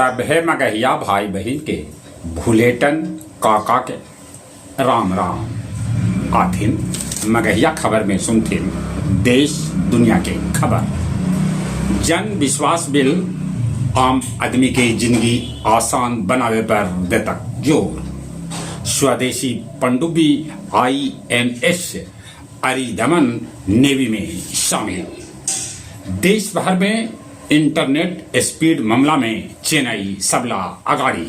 सभे मगहिया भाई बहिन के भुलेटन काका के राम राम। आथिन मगहिया खबर में सुनथिन देश दुनिया के खबर। जन विश्वास बिल आम आदमी के जिंदगी आसान बनावे पर देतक जोर। स्वदेशी पनडुब्बी आईएनएस अरिदमन नेवी में शामिल। देश भर में इंटरनेट स्पीड मामला में चेन्नई सबला अगाड़ी।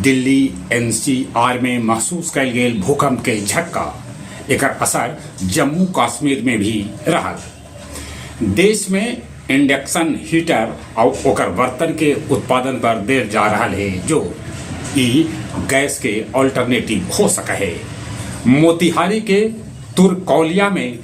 दिल्ली एनसीआर में महसूस कयल गेल भूकंप के झटका, एकर असर जम्मू कश्मीर में भी रहल। देश में इंडक्शन हीटर और ओकर बर्तन के उत्पादन पर देल जा रहल है जो ई गैस के अल्टरनेटिव हो सके है। मोतिहारी के तुरकौलिया में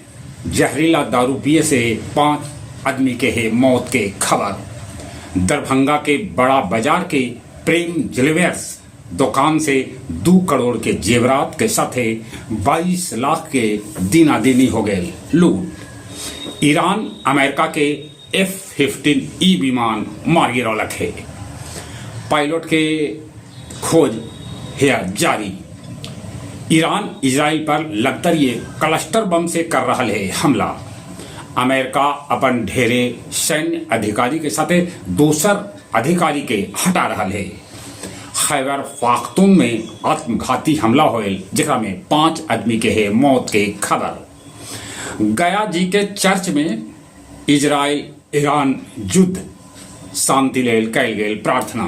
जहरीला दारू पिए से 5 आदमी के है मौत के खबर। दरभंगा के बड़ा बाजार के प्रेम ज्वेलर्स दुकान से 2 करोड़ के जेवरात के साथे 22 लाख के दीना दीनी हो गए लूट। ईरान अमेरिका के F-15E विमान मार गिरौलक है। पायलट के खोज है जारी। ईरान इजराइल पर लगातार ये क्लस्टर बम से कर रहा है हमला। अमेरिका अपन ढेरे सैन्य अधिकारी के साथे दोसर अधिकारी के हटा रहा है। खैबर पाख्तून में आत्मघाती हमला होयल, जेकरा में 5 आदमी के है मौत के खबर। गया जी के चर्च में इजराइल ईरान युद्ध शांति लेल कयल गेल प्रार्थना।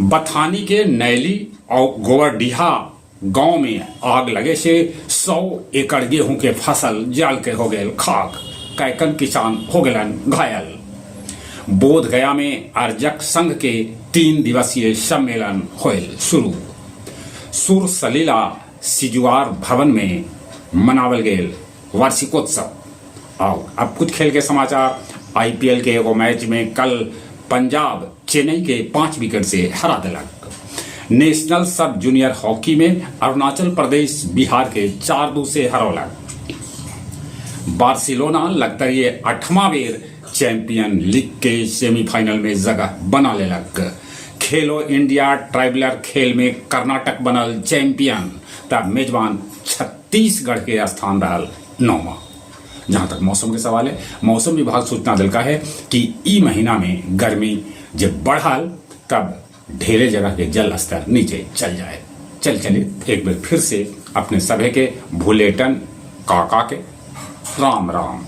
बथानी के नैली और गोबरडीहा गांव में आग लगे से 100 एकड़ गेहूं के फसल जल के हो गए खाक, कैकन किसान हो गलन घायल। बोध गया में अर्जक संघ के 3 दिवसीय सम्मेलन होयल शुरू। सुर सलीला सिजुआर भवन में मनावल गेल वार्षिकोत्सव। और अब कुछ खेल के समाचार। आईपीएल के एगो मैच में कल पंजाब चेन्नई के 5 विकेट से हरा दिलक। नेशनल सब जूनियर हॉकी में अरुणाचल प्रदेश बिहार के 4-2 से हरौलक। बार्सिलोना लगता ये 8वां बेर चैंपियन लीग के सेमीफाइनल में जगह बना लेलक। खेलो इंडिया ट्राइबलर खेल में कर्नाटक बनल चैंपियन, तब मेजबान छत्तीसगढ़ के स्थान रहल 9वां। जहां तक मौसम के सवाल है, मौसम विभाग सूचना दिलका है कि ई महीना में गर्मी जब बढ़ल तब ढेरे जगह के जल स्तर नीचे चल जाए। चल चले एक बार फिर से अपने सभे के भुलेटन काका के राम राम।